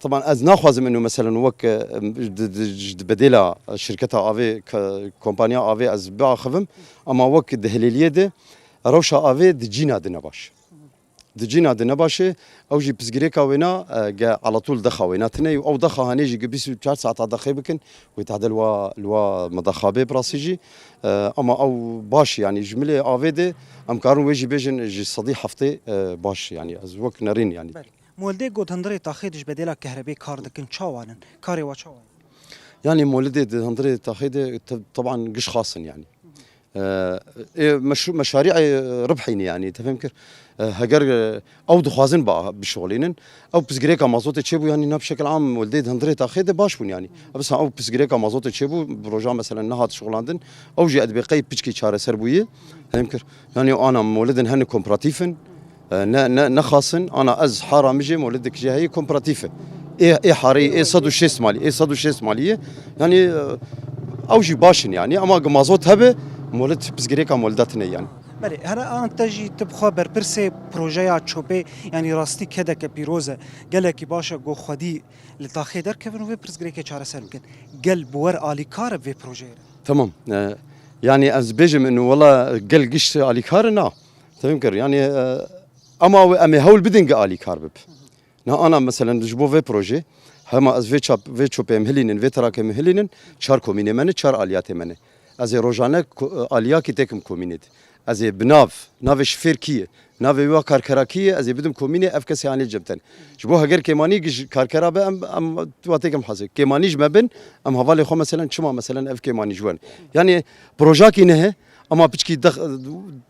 Teban ez naxwazim inu meselen wek, e, di, di, di bedêla şirketa avê, ke-, kompanya avê ez biaxivim, ama wek di Hilêliyê de rewşa avê di cîna de ne baş. Di cîna di nebaşê, ew jî pirsgirêka wêna, e, ge alatûl dexa wêna tine û ew dexa hanê jî gi bîst û çar saeta dexê bikin, wê tehde li wa, li wa medaxa bê bi rastî jî. E, ama ew baş, yanî ji milê avê de em karin wê jî bêjin ji sedî heftê, e, baş, yanî ez wek nerîn, yanî. Belê. Moldê got hundirê taxê de ji bedêla kehrebê kar dikin, çawa nin? Karê wa çawa ye? Yanî moldê di hundirê taxê de te-, teban giş xas in, yanî. E, ê meşru-, meşarî'ê ribhî ne, yanî, te fêm kir. E, heger, e, ew dixwazin ba-, bişixulînin, ew pirsgirêka mazotê çêbû, yanî, na bi şekil am moldê di hundirê taxê de baş bûn, yanî. Ebisa ew pirsgirêka mazotê çêbû, bi roja, meselen, nehat şixulandin, ew jî edbê qey piçkî çareser bûye, fêm kir. Yanî, ana moldin hene kompratîf in, e, ne, ne, ne xas in, ana ez hara min jê moldê dikije heye kompratîf e. Ê, ê harê, ê sed û şêst malî, ê sed û şêst malî ye. Yanî, e, ew jî baş in, yanî, ama gi mazot hebe, molit pirsgirêka molda tine, yanî. Belê, here an te jî tu bi xwe berpirsê projeya çopê, yanî rastî kedeke pîroz e, gelekî baş e, ku xwedî li taxê derkevin û vê pirsgirêkê çareser bikin. Gel bi we re alîkar e vê projeyê re? Tamam. E, yanî ez bêjim, inu wela gel giş alîkar e, na. Te fêm kir. Yanî, e, ama we, em ê hewl bidin ge alîkar bib. Na ana, meselen, ji bo vê projê, hema ez vê çap-, vê çopê em hilînin, vê terakê em hilînin, çar komînê me ne, çar aliyatê me ne. Ez ê rojane ko-, aliyakî têkim komînê de. Ez ê bi nav, navê şifêr kî ye, navê wî ya karkera kî ye, ez ê bidim komînê, ev kesê hanê cem ten. Ji bo heger kêmanî ji karkera be, em, em wa têkim hazir. Kêmanî ji me bin, em hevalê xwe, meselen, çima, meselen, ev kêmanî ji we ne. Yanî projakî nehe, ama piçkî dex-,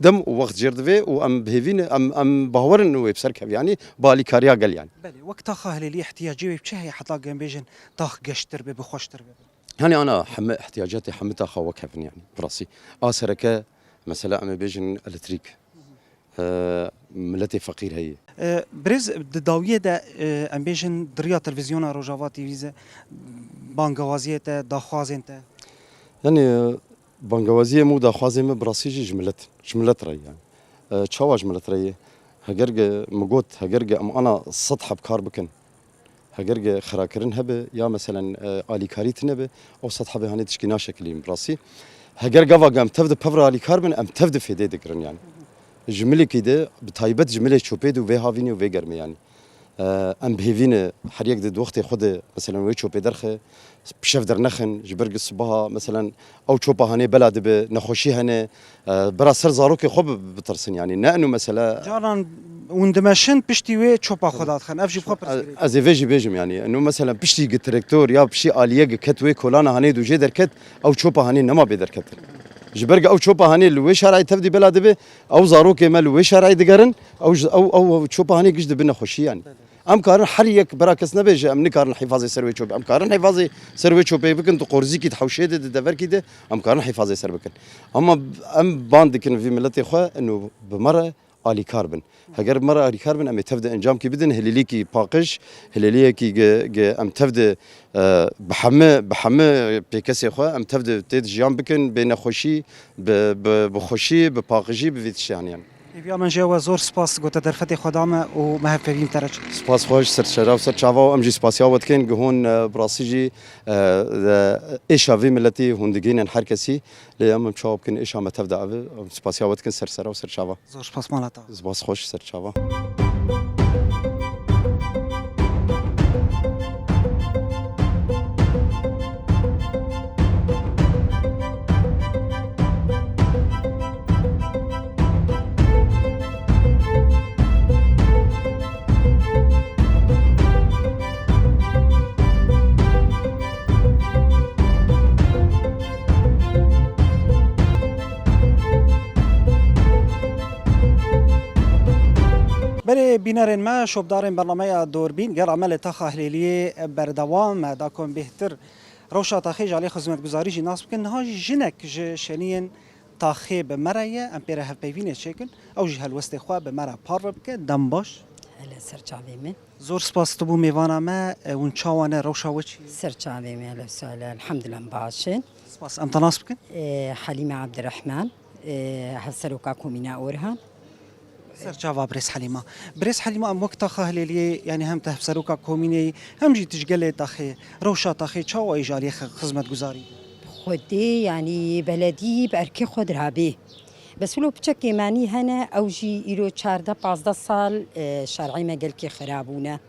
dem û wext jêr divê û em bi hêvî ne, em, em bawer in wê bi ser kevî, yanî bi alîkariya gel, yanî. Belê, wek taxa Hilêliyê ihtiyacê wê bi çi heye heta ku em bêjin tax geştir be, bi xweştir be? Yanî ana heme ihtiyacatê heme taxa wek hev in, yanî bi rastî. A sereke, mesela, em ê bêjin elektrîk. E, miletê feqîr heye. E, birêz, di dawiyê de, e, em bêjin di riya televîzyona Rojava T V ze bangewaziyê te, daxwazên te? Yanî, e, bangewaziyê min û daxwazê min bi rastî jî ji milet, ji milet re ye, yanî. E, çawa ji milet re ye? Heger ge min got, heger ge em ana sed heb kar bikin, heger ge xirakirin hebe ya, meselen, e, alîkarî tine be, ew sed hebê hanê tişkî naşekilîn bi rastî. Heger gava ge em tev de pev re alîkar bin, em tev de fêdê digirin, yanî. Ji milekî de, bi taybet ji milê çopê de û vê havînê û vê germê, yanî. E, em bi hêvî ne her yek di wextê xwe de, meselen, wê çopê derxe, pişev dernexin, ji ber gi sibaha, meselen, ew çopa hanê bela dibe, nexweşî hene, e, bera ser zarokê xwe bi-, bitirsin, yanî. Ne eno mesele. Caran hûn dimeşin, piştî wê çopa xwe dadixin. Ev jî bi xwe pirsgirêk. Ez ê vê jî bêjim, yanî. Eno, meselen, piştî gi traktor ya piştî aliyek ket wê kolana hanê dû jê derket, ew çopa hanê nema bê derketin. Ji ber gi ew çopa hanê li wê şarayê tevdî bela dibe, ew zarokê me li wê şarayê digerin, ew ji, ew, ew, ew çopa hanê giş dibe nexweşî, yanî. Em karin her yek bera kes nebêje, em nikarin hîfazê ser wê çopê. Em karin hîfazê ser wê çopê bikin, di qorzîkî, di hewşê de, di deverkî de, em karin hîfazê ser bikin. Ama em ban dikin vî miletê xwe, ino bi me re alîkar bin. Heger bi me re alîkar bin, em ê tev de encamkî bidin, hilêlîkî paqij, hilêliyekî ge, ge em tev de, e, bi heme, bi heme pêkesê xwe, em tev de tê de jiyan bikin, bê nexweşî, bi, bi, bi xweşî, bi paqijî, bi vî tiştê haniyan. Hêviya min ji we zor spas, gote derfetê xwe da me û me hevpeyvîn te re çêkir. Spas xweş, ser çera û ser çava û em jî spasiya we dikin, gi hûn, e, bi rastî jî, e, e, êşa vî miletî hûn digihînin her kesî. Lê em, em çawa bikin, êşa me tev de ev e, em spasiya we dikin ser sera û ser çava. Zor spas, mala te. Spas xweş, ser çava. Belê bînerên me, şopdarên bernameya Dorbîn, gera me li taxa Hilêliyê berdewam e, da ku em bêhtir rewşa taxê ji alî xizmetguzarî jî nas bikin. Niha jî jinek ji şeniyên taxê bi me re ye, em pê re hevpeyvînê çêkin. Ew jî helwestê xwe bi me re parve bike. Dem baş. Hele ser çavê min. Zor spas tu bû mêvana me. E, hûn çawa ne, rewşa we çi ye? Ser çavê min, hele sale, elhamdulillah, em baş in. Spas, em te nas bikin? E, Helîme Abdurrahman, e, hevseroka komîna Orhan. Ser çava birêz Helîma. Birêz Helîma, em wek taxa Hilêliyê, yanî hem te hevseroka komînê yî, hem jî tu ji gelê taxê, rewşa taxê çawa yî ji aliyê xi-, xizmetguzarî? Xwedê, yanî beledî bi erkê xwe dirabê. Bes wilo piçekê me nî hene, ew jî îro çardeh pazdeh sal, e, şarê me gelkî xira bûne.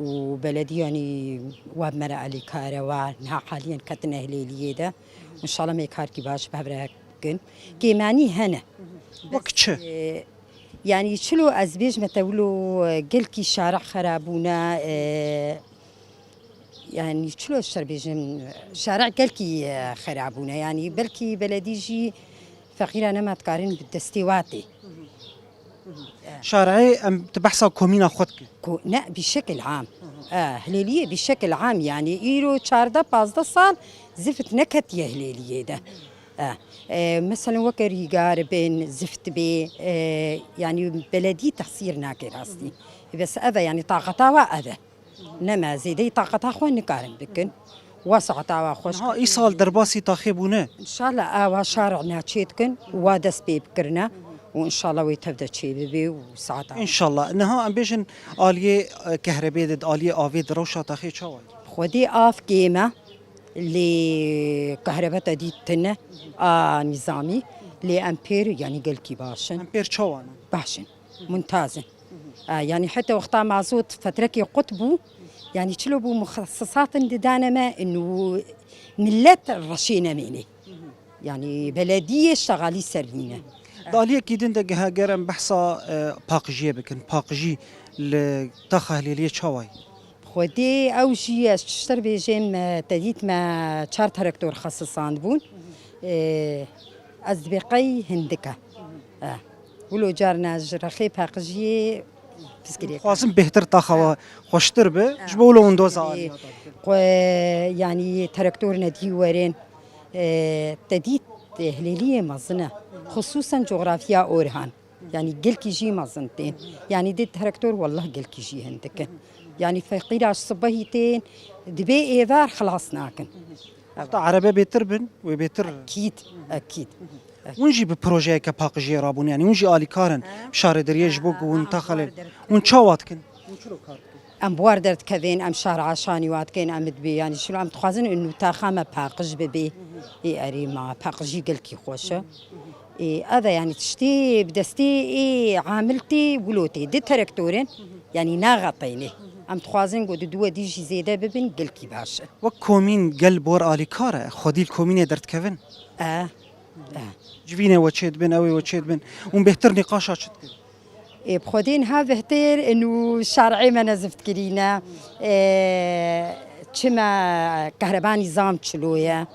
Û belediyanî wa bi me re alîkar e, wa niha haliyen ketine Hilêliyê de. Înşallah me karkî baş bi hev re kin. Kêmenî hene. Wek çi? Bes, e, yanî çilo ez bêjme te wilo, e, gelkî şarê xera bûne, e, yanî çilo ez şer bêjim, şarê gelkî, e, xera bûne. Yanî belkî beledî jî feqîra nema dikarin bi destê wa tê. Şarê em tu behsa komîna xwe dikî. Ko-, ne, bi şekil am. E, Hilêliyê bi şekil am, yanî îro çardeh pazdeh sal zift neketiye Hilêliyê de. E, e, meselen weke rîgar bin, zift bê, e, yanî beledî tehsîr nake rastî. Bes ev e, yanî taqeta wa ev e. Nema zêdeyî taqeta xwe nikarin bikin. Wa saeta wa xweş. Niha îsal derbasî taxê bûne. Înşallah ewa şarê naçê dikin û wa dest pê bikirine û înşallah wê tev de çê bibe û saeta. Înşallah. Niha em bêjin aliyê, e, kehrebê de, aliyê avê de rewşa taxê çawa ye? Xwedê av kêm e, lê kehrebe te dît tune a nîzamî, lê em pêr, yanî gelkî baş in. Em pêr çawa ne? Baş in. Mumtaz in. E, yanî heta wexta mazot fetrekê qut bû, yanî çilo bû muxesisatin didane me, û millet reşê nemênê. Yanî belediyê şexalî ser nîne. Di aliyekî din de geha ger em behsa, e, paqijiyê bikin. Paqijî li taxa Hilêliyê çawa ye? Xwedê ew jî ez çiştir bêjêm, e, te dît me çar traktor xesisandibûn. E, ez dibê qey hindik e. E, wilo carna ji rexê paqijiyê piskirê. Xwazim bêhtir taxa we xweştir be, ji bo wilo windoza aliyê. Xwe, yanî traktor nedî werin, e, te dît, e, Hilêliyê mezin e. Xisûsen coxrafiya Orhan. Yanî gelkî jî mezin tên. Yanî dê traktor wellah gelkî jî hindik in. Yanî feqîra ji sibehî tên, dibê êvar xilas nakin. Wexta erebe bêtir bin, wê bêtir. Ekîd, ekîd. Hûn jî bi projeyeke paqijiyê rabûn, yanî hûn jî alîkar in. Şaredariyê ji bo ku hûn taxa lê. Hûn çawa dikin? Hûn çiro kar dikin? Em bi war derdikevin, em şar aşanî wa dikin, em dibê, yanî şilo em dixwazin û taxa me paqij bibe. Ê erê ma paqijî gelkî xweş e. Ê, ev e, yanî tiştê bi destê ê amil tê wilo tê. Di traktor in, yanî naxeteyne. Em dixwazin ku di duwe dî jî zêde bibin, gelkî baş e. Wek komîn gel bor alîkar e, xwedî li komînê derdikevin? E, e. Civînê we çê dibin, ew ê we çê dibin. Hûn bêhtir nîqaşa çi dikin? Ê, bi xwedê niha bêhtir in û şarê me neziftkirîne. Ê, çime kehreba nîzam çilo ye.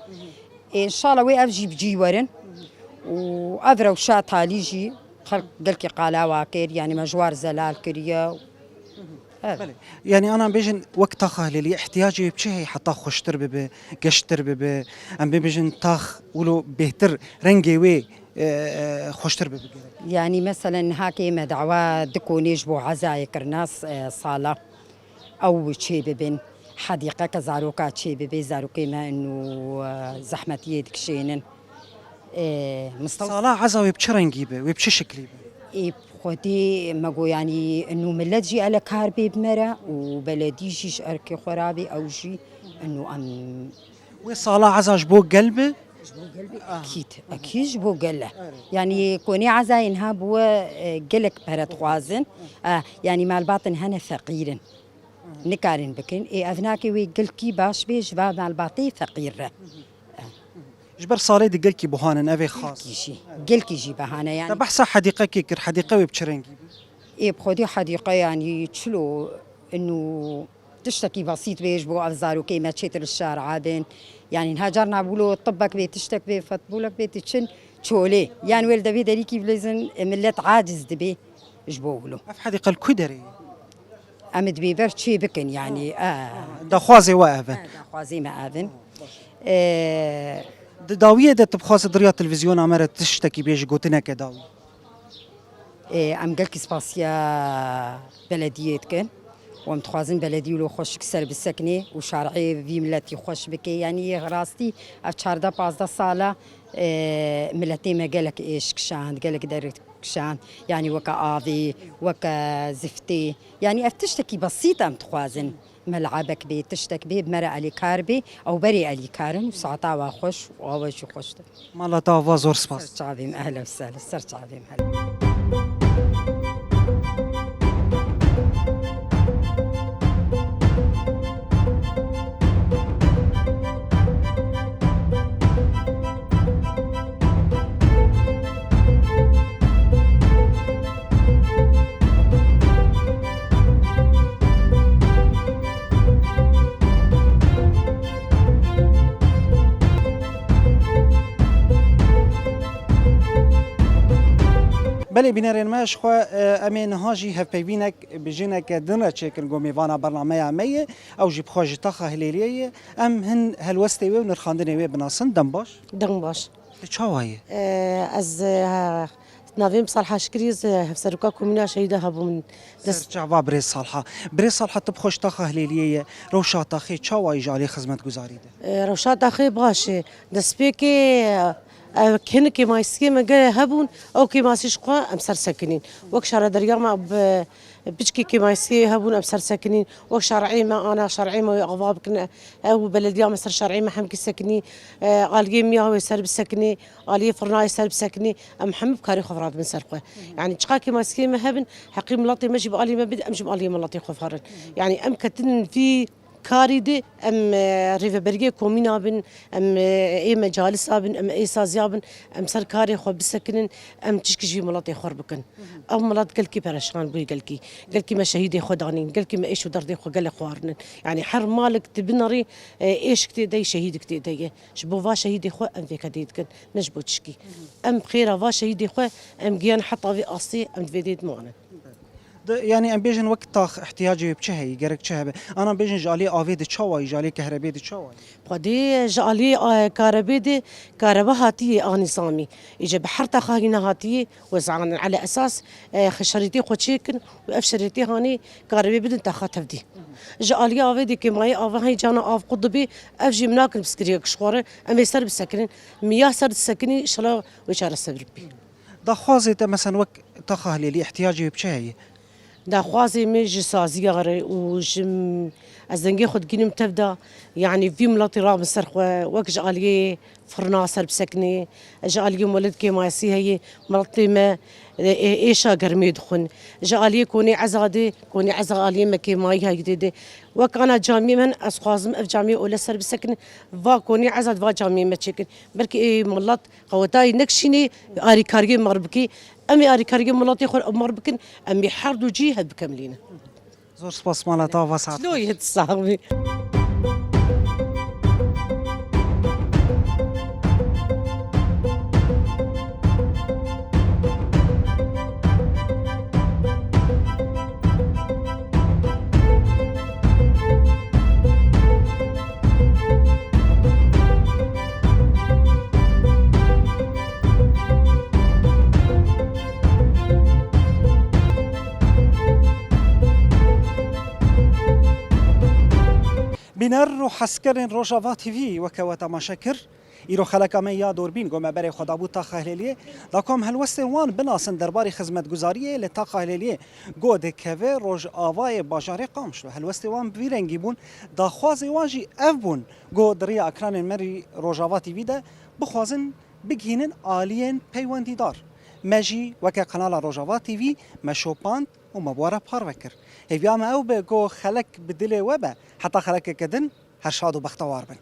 Ê, înşallah wê ev jî bi cî werin. Û ev rewşa talî jî xelk gelkî qala wa kir, yanî me ji war zelal kiriye. Evet. Belê. Yanî ana bêjin wek taxa Hilêliyê ihtiyacê wê bi çi heye heta xweştir bibe, geştir bibe? Em bê bêjin tax wilo bêhtir rengê wê, e, e, xweştir bibe gerek. Yanî meselen niha kê me dawa du konê ji bo ezayê kirina, s-, e, sala. Ew çê bibin, hedîqeke zaroka çê bibe, zarokê me û, e, zehmetiyê dikişênin. E, Mistefa. Sala eza wê bi çi rengî be, wê bi çi şiklî be? Ê, xwedê me got, yanî, û millet jî elekar bê bi me re û beledî jî ji erkê xwe rabê, ew jî û em. Wê sala eza ji bo gel be? Ji bo gel be, ekîd, ekîd ji bo gel e. Yanî konê ezayên ha bû, e, gelek pere dixwazin. E, yanî malbatên hene feqîr in. Nikarin bikin. Ê, ev nake wê gelkî baş bê ji va malbatê feqîr re. Ji ber salê di gelkî buhan in, ev ê xas. Gelkî jî, gelkî jî behane yanî. Te behsa hedîqekê kir, hedîqe wê bi çi rengî be? Ê, bi xwedî hedîqe yanî çilo û tiştekî besît bê ji bo ev zarokê me çêtir li şar abin. Yanî niha carna wilo tibek bê, tiştek bê, fetbolek bê, tu çin çolê. Yan wê li devê derîkî bilêzin, e, millet aciz dibê ji bo wilo. Ev hedîqe li ku derê ye? Em ê dibê ber çê bikin, yanî, e. Daxwazê we ev e? E, daxwazê me ev in. E, Di dawiyê de tu bixwazî di riya televîzyona me re tiştekî bêjî, gotineke dawî? E, em gelkî spasiya belediyê dikin. Û em dixwazin beledî wilo xweşik ser bisekine û şarê vî miletî xweş bike. Yanî rastî ev çardeh pazdeh sala, e, miletê me gelek êş kişand, gelek derd kişand. Yanî weke avê, weke ziftê. Yanî ev tiştekî besît em dixwazin. Mel'abek bê, tiştek bê, bi me re elîkar bê, ew berê elîkar in û saeta wa xweş û awe jî xweş de. Mala te ava, zor spas. Ser çavê me, ehlen we sehlen, ser çavê me, ehlen. Belê bînerên me, ji xwe, e, em ê niha jî hevpeyvînek bi jineke din re çêkin ku mêvana bernameya me ye. Ew jî bi xwe ji taxa Hilêliyê ye. Em hin helwestê wê û nirxandinê wê binasin. Dem baş. Dem baş. Tu çawa yî? Ee, ez, e, navê min Salha Şikirî, ez, e, hevseroka komîna Şehîda hebûm. Dest- Serçava birêz Salha. Birêz Salha, tu bi xwe ji taxa Hilêliyê ye. Rewşa taxê çawa yî ji alî xizmetguzarî de? Ee, rewşa taxê baş e. Destpêkê, e, ev hin kêmasiyê me gere hebûn, ew kêmasî ji xwe em ser sekinîn. Wek şarederiya me bi Piçkî kêmasiyê hebûn, em ser sekinîn. Wek şer'ê me, ana şer'ê me wê ava bikin. Ew belediya me ser şer'ê me hemkî sekinî. E, aliyê miya wê ser bisekinî. Aliyê firnayê ser bisekinî. Em hemû bi karê xwe radibin ser xwe. Yanî çiqa kêmasiyê me hebin, heqî miletê me jî bi aliyê me bidin, em jî bi aliyê miletê xwe farin. Yanî em ketinin vî karî de em, e, rêveberiyê komîna bin, em, e, ê mecalisa bin, em ê saziya bin, em ser karê xwe bisekinin, em tişkî jî miletê xwe bikin. Ev milet gelkî pereşan bûye, gelkî. Gelkî me şehîdê xwe danîn, gelkî me êş û derdê xwe gelek xwarinin. Yanî her malek tu binerî, e, êşik tê de ye, şehîdik tê de ye. Ji bo va şehîdê xwe em vê kedê dikin, ne ji bo tişkî. Em xêra va şehîdê xwe, em giyan heta vê astê, em di vê dê dimanin. Di, yanî em bêjin wek tax ihtiyacê wê bi çi heyî, gerek çi hebe? Ana bêjin ji aliyê avê de çawa yî, ji aliyê kehrebê de çawa yî? Xwedê ji aliyê, a, karebê de, karebe hatiye a nîzamî. Îce bi her taxa hîna hatiye, wezan ele esas, e, xwe şerîtê xwe çêkin û ev şerîtê hanê karebê bidin taxa tevdî. Ji aliyê avê de kêmayî ava heyî cana av qut dibê, ev jî em nakin piskiriyek ji xwe re, em ê ser bisekinin. Miya ser disekinî, inşallah wê çareser bibî. Daxwazê te, mesen wek taxa Hilêlî, ihtiyacê wê bi çi heye? Daxwazê me ji saziya re û ji m-, ez dengê xwe digînim tev de, yanî vî miletî rabin ser xwe, wek ji aliyê firna ser bisekinê, ji aliyê milet kêmasî heye, miletê me, e, e, êşa germê dixwin. Ji aliyê konê eza de, konê eza aliyê me kêmayî heye de. Wek ana camiyê min, ez xwazim ev camiyê ole ser bisekinin, va konê eza de va camiyê me çêkin. Belkî ê milet Qewetayî nekişînî, arîkariyê me bikî. Em ê arîkariyê miletê xwe me bikin, em ê her du cî hev bikemilînin. Zor spas mala te, ava saet. Çilo yê, tu sax bî. Bîner û hezkerên Rojava T V, weke we temaşe kir, îro xeleka me ya Dorbîn, ku me berê xwe dabû taxa Hilêliyê, da ku em helwestên wan binasin derbarê xizmetguzariyê li taxa Hilêliyê, ku dikeve rojavayê bajarê Qamişlo. Helwestên wan bi vî rengî bûn, daxwazê wan jî ev bûn, ku di riya ekranên me rî Rojava T V de bixwazin bigihînin aliyên peywendîdar. Me jî weke kanala Rojava T V me şopand û me bi we re parve kir. Hêviya me ew be ku xelek bi dilê we be, heta xelekeke din her şad û bextewar bin.